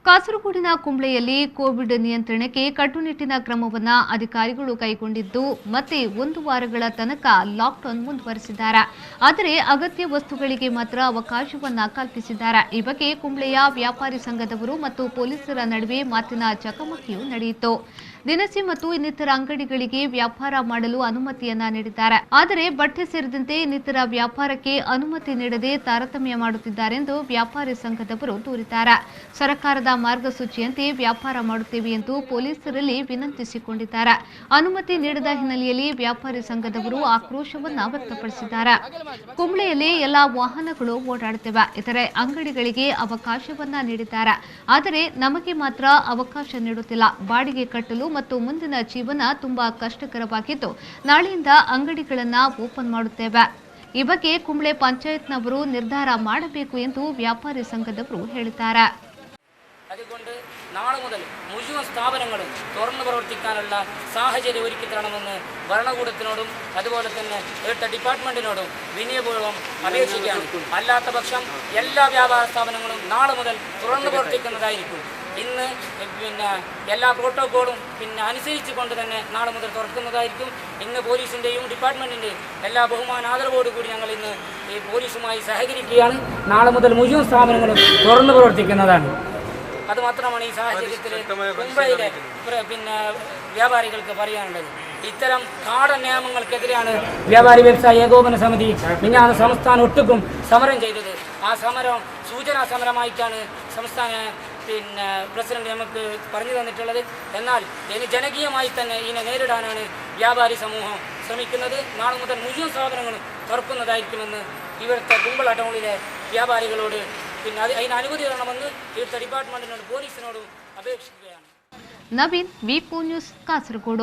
ಕಾಸರಗೋಡಿನ ಕುಂಬ್ಳೆಯಲ್ಲಿ ಕೋವಿಡ್ ನಿಯಂತ್ರಣಕ್ಕೆ ಕಟ್ಟುನಿಟ್ಟಿನ ಕ್ರಮವನ್ನು ಅಧಿಕಾರಿಗಳು ಕೈಗೊಂಡಿದ್ದು, ಮತ್ತೆ 1 ವಾರಗಳ ತನಕ ಲಾಕ್ಡೌನ್ ಮುಂದುವರೆಸಿದ್ದಾರೆ. ಆದರೆ ಅಗತ್ಯ ವಸ್ತುಗಳಿಗೆ ಮಾತ್ರ ಅವಕಾಶವನ್ನು ಕಲ್ಪಿಸಿದ್ದಾರೆ. ಈ ಬಗ್ಗೆ ಕುಂಬ್ಳೆಯ ವ್ಯಾಪಾರಿ ಸಂಘದವರು ಮತ್ತು ಪೊಲೀಸರ ನಡುವೆ ಮಾತಿನ ಚಕಮಕಿಯು ನಡೆಯಿತು. ದಿನಸಿ ಮತ್ತು ಇನ್ನಿತರ ಅಂಗಡಿಗಳಿಗೆ ವ್ಯಾಪಾರ ಮಾಡಲು ಅನುಮತಿಯನ್ನ ನೀಡಿದ್ದಾರೆ. ಆದರೆ ಬಟ್ಟೆ ಸೇರಿದಂತೆ ಇನ್ನಿತರ ವ್ಯಾಪಾರಕ್ಕೆ ಅನುಮತಿ ನೀಡದೆ ತಾರತಮ್ಯ ಮಾಡುತ್ತಿದ್ದಾರೆಂದು ವ್ಯಾಪಾರಿ ಸಂಘದವರು ದೂರಿದ್ದಾರೆ. ಸರ್ಕಾರದ ಮಾರ್ಗಸೂಚಿಯಂತೆ ವ್ಯಾಪಾರ ಮಾಡುತ್ತೇವೆ ಎಂದು ಪೊಲೀಸರಲ್ಲಿ ವಿನಂತಿಸಿಕೊಂಡಿದ್ದಾರೆ. ಅನುಮತಿ ನೀಡದ ಹಿನ್ನೆಲೆಯಲ್ಲಿ ವ್ಯಾಪಾರಿ ಸಂಘದವರು ಆಕ್ರೋಶವನ್ನ ವ್ಯಕ್ತಪಡಿಸಿದ್ದಾರೆ. ಕುಂಬ್ಳೆಯಲ್ಲಿ ಎಲ್ಲಾ ವಾಹನಗಳು ಓಡಾಡುತ್ತಿವೆ, ಇತರೆ ಅಂಗಡಿಗಳಿಗೆ ಅವಕಾಶವನ್ನ ನೀಡಿದ್ದಾರೆ. ಆದರೆ ನಮಗೆ ಮಾತ್ರ ಅವಕಾಶ ನೀಡುತ್ತಿಲ್ಲ. ಬಾಡಿಗೆ ಕಟ್ಟಲು ಮತ್ತು ಮುಂದಿನ ಜೀವನ ತುಂಬಾ ಕಷ್ಟಕರವಾಗಿದ್ದು, ನಾಳೆಯಿಂದ ಅಂಗಡಿಗಳನ್ನು ಓಪನ್ ಮಾಡುತ್ತೇವೆ. ಈ ಬಗ್ಗೆ ಕುಂಬ್ಳೆ ಪಂಚಾಯತ್ನವರು ನಿರ್ಧಾರ ಮಾಡಬೇಕು ಎಂದು ವ್ಯಾಪಾರಿ ಸಂಘದವರು ಹೇಳಿದ್ದಾರೆ. അതുകൊണ്ട് നാളെ മുതൽ മുഴുവൻ സ്ഥാപനങ്ങളും തുറന്നു പ്രവർത്തിക്കാനുള്ള സാഹചര്യം ഒരുക്കി തരണമെന്ന് ഭരണകൂടത്തിനോടും അതുപോലെ തന്നെ ഇവിടുത്തെ ഡിപ്പാർട്ട്മെൻറ്റിനോടും വിനയപൂർവ്വം അപേക്ഷിക്കുകയാണ്. അല്ലാത്ത പക്ഷം എല്ലാ വ്യാപാര സ്ഥാപനങ്ങളും നാളെ മുതൽ തുറന്നു പ്രവർത്തിക്കുന്നതായിരിക്കും. ഇന്ന് പിന്നെ എല്ലാ പ്രോട്ടോക്കോളും പിന്നെ അനുസരിച്ച് കൊണ്ട് തന്നെ നാളെ മുതൽ തുറക്കുന്നതായിരിക്കും. ഇന്ന് പോലീസിൻ്റെയും ഡിപ്പാർട്ട്മെൻറ്റിൻ്റെയും എല്ലാ ബഹുമാന ആദരവോടുകൂടി ഞങ്ങൾ ഇന്ന് ഈ പോലീസുമായി സഹകരിക്കുകയാണ്. നാളെ മുതൽ മുഴുവൻ സ്ഥാപനങ്ങളും തുറന്നു പ്രവർത്തിക്കുന്നതാണ്. അതുമാത്രമാണ് ഈ സാഹചര്യത്തിൽ മുംബൈയിലെ പിന്നെ വ്യാപാരികൾക്ക് പറയാനുള്ളത്. ഇത്തരം കാടൻ നിയമങ്ങൾക്കെതിരെയാണ് വ്യാപാരി വ്യവസായ ഏകോപന സമിതി മിഞ്ഞാന്ന് സംസ്ഥാനം ഒട്ടുക്കും സമരം ചെയ്തത്. ആ സമരം സൂചനാ സമരമായിട്ടാണ് സംസ്ഥാന പിന്നെ പ്രസിഡന്റ് നമുക്ക് പറഞ്ഞു തന്നിട്ടുള്ളത്. എന്നാൽ ഇനി ജനകീയമായി തന്നെ ഇതിനെ നേരിടാനാണ് വ്യാപാരി സമൂഹം ശ്രമിക്കുന്നത്. നാളെ മുതൽ മുഴുവൻ സ്ഥാപനങ്ങളും തുറക്കുന്നതായിരിക്കുമെന്ന് ഇവിടുത്തെ കുമ്പള ടൗണിലെ വ്യാപാരികളോട് പിന്നെ അതിന് അനുമതി തരണമെന്ന് ഇവിടുത്തെ ഡിപ്പാർട്ട്മെന്റിനോടും പോലീസിനോടും അപേക്ഷിക്കുകയാണ്. Naveen, V4 news, Kasaragod.